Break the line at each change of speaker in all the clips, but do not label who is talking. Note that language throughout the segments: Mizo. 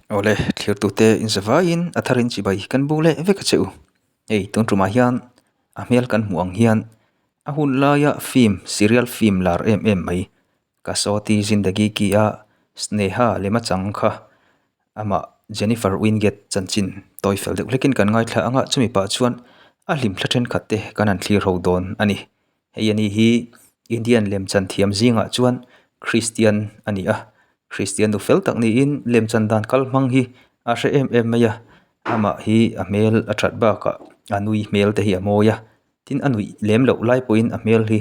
Awle, thlirtute inzavaiin a tharin chibai kan bu leh vek a che u. Hei tun tumah hian a hmel kan hmuh ang hian a hun laia film, serial film lar em em mai Kasauti Zindagi Ki a Sneha lema chang kha amah Jennifer Winget chanchin tawi fel deuh hlekin kan ngaithla ang a, chumi pah chuan a hlimthla thenkhat te kan han thlir ho dawn a ni. Hei ani hi Indian lemchan thiam zingah chuan Christian a ni a, Christian nu fel tak niin lemchan dan kal hmang hi a hre em em mai a, amah hi a hmel a that bakah a nui hmel te hi a mawi a, tin a nuih lem loh lai pawhin a hmel hi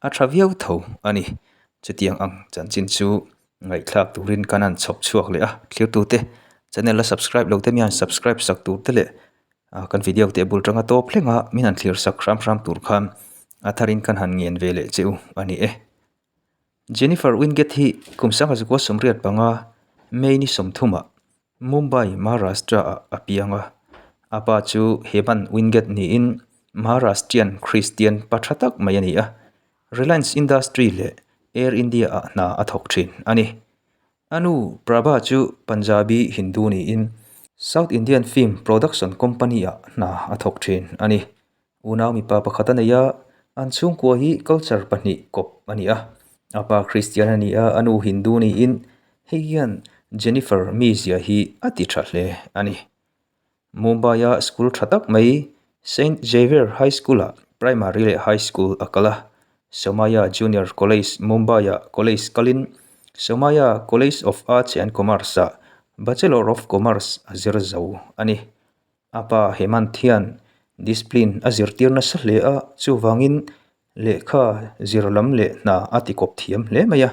a tha viau tho a ni. Chutiang ang chanchin chu ngaihthlak turin kan han chhawp chhuak leh a, thirtute channel la subscribe lo te mian subscribe sak tur te leh Ah kan video te bul tanga tawp thleng a min han thlir sak hram hram tur khan a tharin kan han ngen ve leh che u a ni e. Jennifer Winget hi kum sangha zakua sawmriat panga May ni sawmthumah Mumbai, Maharashtra ah a piang a. A pa chu Hemant Winget niin Maharashtrian Christian pa tha tak mai a ni a. Reliance Industry leh Air India ah hna a thawk thin a ni. A nu Prabha chu Punjabi Hindu niin South Indian Film Production Company-ah hna a thawk thin a ni. Unau mipa pakhat a nei a, an chhungkua hi culture pahnih kawp a ni a. A pa Christian a ni a, a nu Hindu niin hei hian Jennifer mizia hi a ti tha hle a ni. Mumbai-a school tha tak mai Saint Xavier High School-ah primary leh high school a kal a. Somaiya Junior College, Mumbai-ah college kalin Somaiya College of Arts and Commerce-ah Bachelor of Commerce a zir zo a ni. A pa Hemant hian discipline a zirtir nasa hle a, chuvangin lehkha zir lam leh hna a tikawp thiam hle mai a.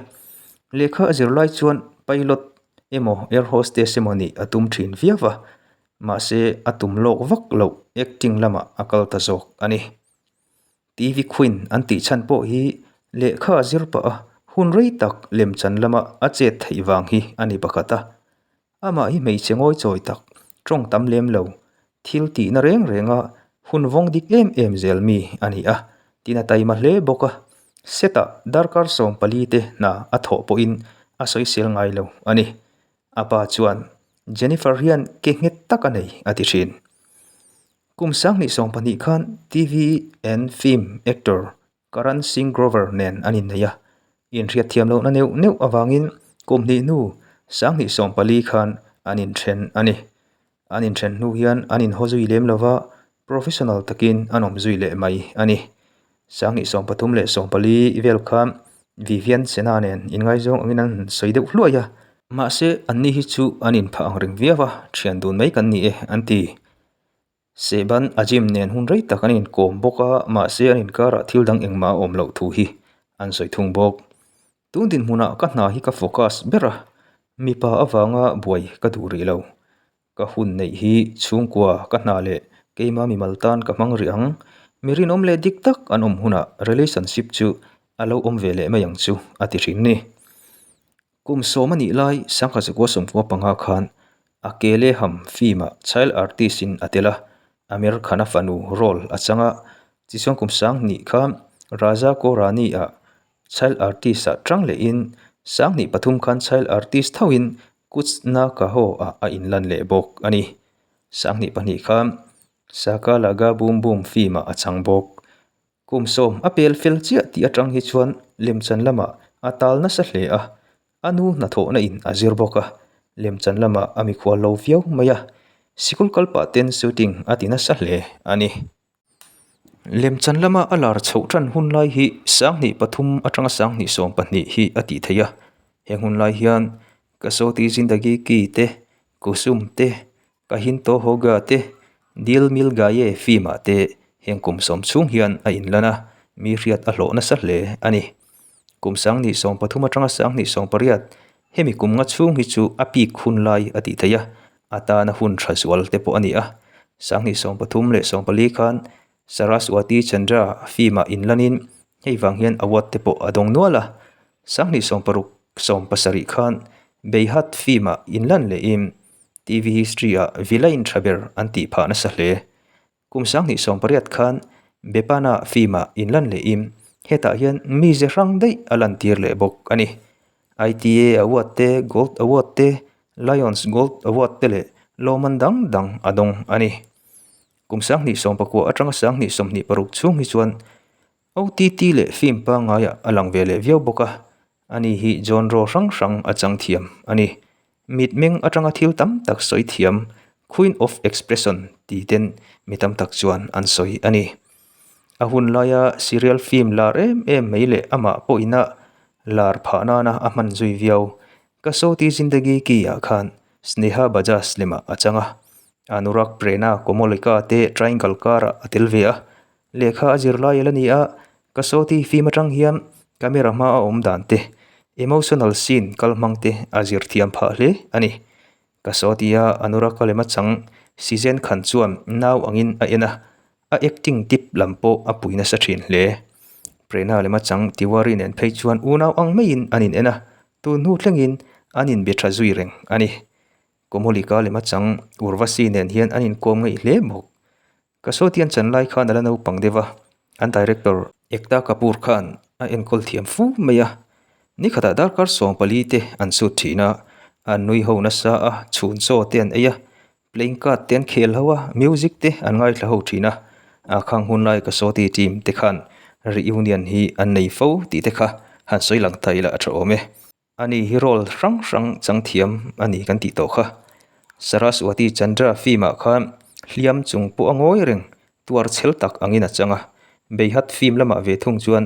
Lehkha a zir lai chuan pilot emaw air hostess emaw nih a tum thin viau va, mahse a tum lawk vak loh acting lamah a kal ta zawk a ni. TV Queen an tih chhan pawh hi lehkha a zir pah a, hun rei tak lemchan lama a chet theih vang hi a ni pakhat a. Amah hi hmeichhe ngawi chawi tak, tawng tam lem lo, thil tihna reng renga hun vawng dik em em zel mi a ni a, tin a taima hle bawk a. Set-ah darkar 14 te hna a thawh pawhin a sawisel ngai lo a ni. A pa chuan, Jennifer hian ke nghet tak a nei, a ti thin. Kum 2012 khan TV and film actor Karan Singh Grover nen an innei a, inhriat thiam lohna neuh neuh avangin kum hnih hnu 2014 khan an inthen a ni. An inthen hnu hian an inhaw zui lem lova, professional takin an awm zui leh mai a ni. 2013 leh 14 vel khan Vivian Sena nen inngaizawng angin an han sawi deuh hluai a. Mahse, anni hi chu an inphah ang reng viau a, thian dun mai kan ni e, an ti. Sehban a gym nen hun rei tak an inkawm bawk a, mahse an inkarah thil dang engmah a awm loh thu hi an sawi thung bawk. Tun dinhmunah ka hna hi ka focus ber a, mipa avanga buai ka duh rih lo. Ka hun neih hi chhungkua ka hna leh keima mimal tan ka hmang rih ang. Mi rinawm leh dik tak an awm hunah relationship chu a lo awm ve leh mai ang chu a ti hrim ni. Kum sawm a nih lai Sangha Zakua 15 khan a Kele Ham film-ah child artist-in a tel a, Amir Khan-a fanu role a chang a, tichuan kum sang hnih kha Raja Ko Rani-ah child artist-ah tang lehin 2003 khan child artist thoin Kuch Na Kaho-ah a inlan leh bawk a ni. 2002 kha Shaka Laka Boom Boom film-ah a chang bawk. Kum sawm a pel fel chiah tih atang hi chuan lemchan lamah a tal nasa hle a, a nu hnathawhna in a zir bawk a, lemchan lamah a mikhual lo viau mai a, sikul kal pah ten shooting a ti nasa hle a ni. Lemchan lama a lar chhoh tan hun lai hi 2003 atanga 2012 hi a tih theih a, heng hun lai hian Kasauti Zindagi Ki te, Kusum te, Kahin To Ho Gaya te, Dil Mil Gaye film-ah te heng kum sawm chhung hian a inlan a, mi hriat a hlawh nasa hle a ni. Kum 2013 atanga 2018, hemi kum nga chhung hi chu a peak hun lai a tih theih a, a tana hun tha zual te pawh a ni a. 2013 leh 14 khan Saraswati Chandra film-ah inlanin hei vang hian award te pawh a dawng nual a. 2016 17 khan Beihat film-ah inlan lehin TV history-ah villain tha ber an tih phah nasa hle. Kum 2018 khan Bepana film-ah inlan lehin hetah hian mize hrang daih a lantir leh bawk a ni. ITA Award te, Gold Award te Lions Gold Award te leh lawmman dang dang a dawng a ni. Kum 2019 atanga 2026 chhung hi chuan OTT leh film pangaiah a lang ve leh viau bawk a, ani hi genre hrang hrang a chang thiam a ni. Mitmeng atanga thil tam tak sawi thiam Queen of Expression ti ten mi tam tak chuan an sawi a ni. A hun laia serial film lar em em mai leh amah pawhina lar phah nana a hman zui viau Kasauti Zindagi Ki ah khan Sneha Bajaj lemah a chang a, Anurag Prerna Komolika te triangle karah a tel ve a, lehkha a zir lai a la ni a, Kasauti film atang hian camera hma a awm dan te, emotional scene kal hmang te a zir thiam phah hle a ni. Kasauti a Anurag a lem a chang Sizen Khan chuan nau angin a en a, A acting tip lam pawh a pui nasa thin hle. Prerna lema chang Tiwari nen phei chuan unau ang maiin an in en a, tun hnu thlengin an inbe tha zui reng a ni. Komolika lema chang Urvasi nen hian an inkawm ngeih hle bawk. Kasoti an chan lai khan a la naupang deuh a, an director Ekta Kapoor khan a enkawl thiam fu mai a. Nikhatah darkar 14 te an shoot thin a, an nui ho nasa a, chhun chaw te an ei a, Playing card te an khel ho a, music te an ngaithla ho thin a, a khang hun lai Kasauti team te khan reunion hi an nei fo tih te kha han sawi lang ta ila a tha awm e. Ani hi role hrang hrang chang thiam a ni kan tih tawh kha. Saraswati Chandra film ah khan hliam chung pawh a ngawi reng tuar chhel tak angin a chang a, Beihat film lamah ve thung chuan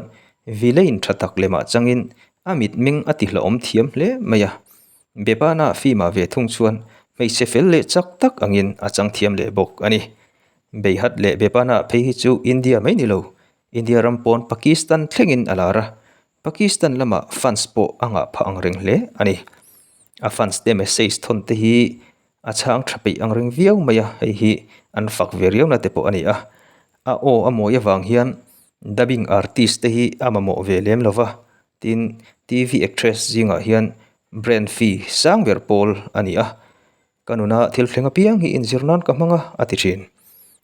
villain tha tak lemah changin a mitmeng a ti hlauhawm thiam hle mai a. Bebana film-ah ve thung chuan hmeichhe fel leh chak tak angin a chang thiam leh bawk a ni. Beihat leh Bebana phei hi chu India mai ni lo, India ram pawn Pakistan thlengin a lar a, Pakistan lamah fans pawh a ngah phah ang reng hle a ni. A fans te message thawn te hi a chhang tha peih ang reng viau mai a, hei hi an fak ve riau na te pawh a ni a. A aw a mawi avang hian dubbing artist te hi a mamawh ve lem lo va, Tin, TV actress zingah hian brand fee sang ber pawl a ni a, ka nuna thil thleng apiang hi inzir nan ka hmang a, a ti thin.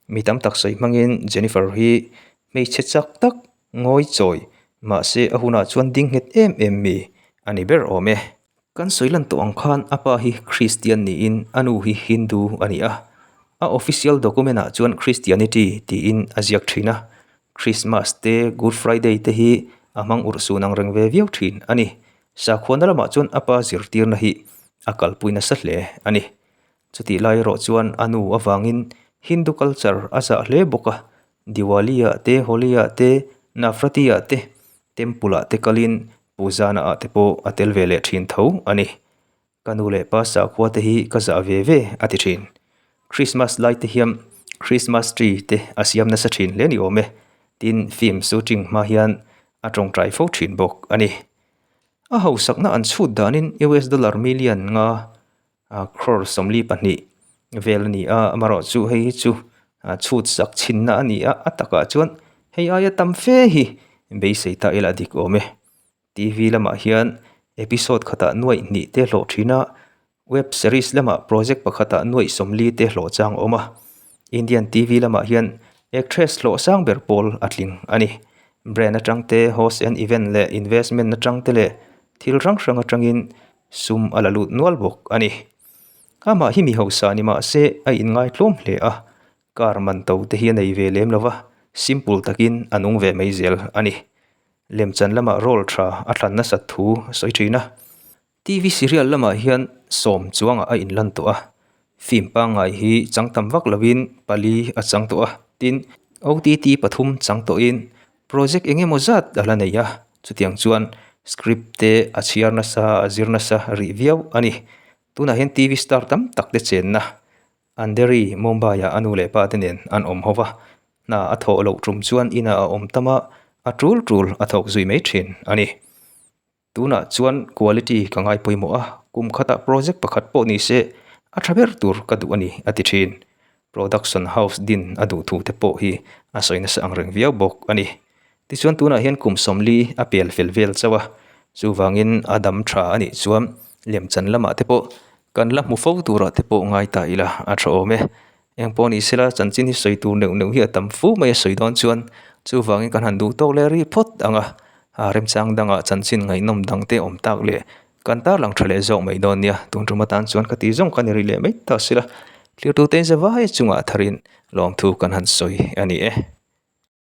Mi tam tak sawi hmangin Jennifer hi hmeichhe chak tak ngawi chawi, mahse a hunah chuan ding nghet em em mi a ni ber awm e. Kan sawi lan tawh ang khan a pa hi Christian niin a nu hi Hindu a ni a, a official document ah chuan Christianity tiin a ziak thin a, Christmas te Good Friday te hi a hmang urh sun ang reng ve viau thin a ni. Sakhuana lamah chuan a pa zirtirna hi a kalpui nasa hle a ni. Chutih lai erawh chuan a nu avangin Hindu culture a zah hle bawk a, Diwali ah te, Holi ah te, Navratri ah te, temple ah te kalin puzana ah te pawh a tel ve leh thin tho a ni. Ka nu leh pa sakhua te hi ka zah ve ve a ti thin. Christmas lai te hian Christmas tree te a siam nasa thin hle ni awm e. Tin, film shooting hma hian a tawngtai fo thin bawk a ni. A hausakna an chhut danin US dollar million nga crore 42 vel a ni a, amaherawhchu hei hi chu chhut sak chhinna a ni a, a takah chuan hei aia tam fe hi beisei ta ila a dik awm e. TV lamah hian episode khatah nuaih hnih te hlawh thin a, web series lamah project pakhatah nuaih 40 te hlawh chang a awm a. Indian TV lamah hian actress hlawh sang ber pawl a tling a ni. Brand atang te, host and event leh investment atang te leh thil hrang hrang atangin sum a la lut nual bawk a ni. Amah hi mi hausa ni mah se a inngaitlawm hle a, car man to te hi a nei ve lem lo va, simple takin a nung ve mai zel a ni. Lemchan lamah role tha a thlan nasat thu a sawi thin a. TV serial lamah hian sawm chuangah a inlan tawh a, film pangngai hi chang tam vak lovin pali a chang tawh a, tin OTT pathum chang tawhin project eng emaw zat a la nei a, chutiang chuan script te a chhiar nasa a zir nasa rih viau a ni. Tunah hian TV star tam tak te chenna Andheri, Mumbai-ah a nu leh pa te nen an awm ho va, hna a thawh loh tum chuan inah a awm tam a, a tul tul a thawk zui mai thin a ni. Tunah chuan quality ka ngai pawimawh a, kum khatah project pakhat pawh ni se a tha ber tur ka duh a ni, a ti thin. Production house din a duh thu te pawh hi a sawi nasa ang reng viau bawk a ni. Tichuan tunah hian kum 40 a pel fel vel chauh a, chuvangin a dam tha a nih chuan lemchan lamah te pawh Kan la hmu fo turah te pawh ngai ta ila a tha awm e. Eng pawh ni sela chanchin hi sawi tur neuh neuh hi a tam fu mai a sawi dawn chuan chuvangin kan han duh tawk leh rih phawt ang a, a remchang dangah chanchin ngaihnawm dang te awm tak leh Kan tarlang tha leh zawk mai dawn nia, tun tum atan chuan ka ti zawng ka ni rih leh mai ta sila, thlir tute in zavai chungah tharin lawmthu kan han sawi a ni e.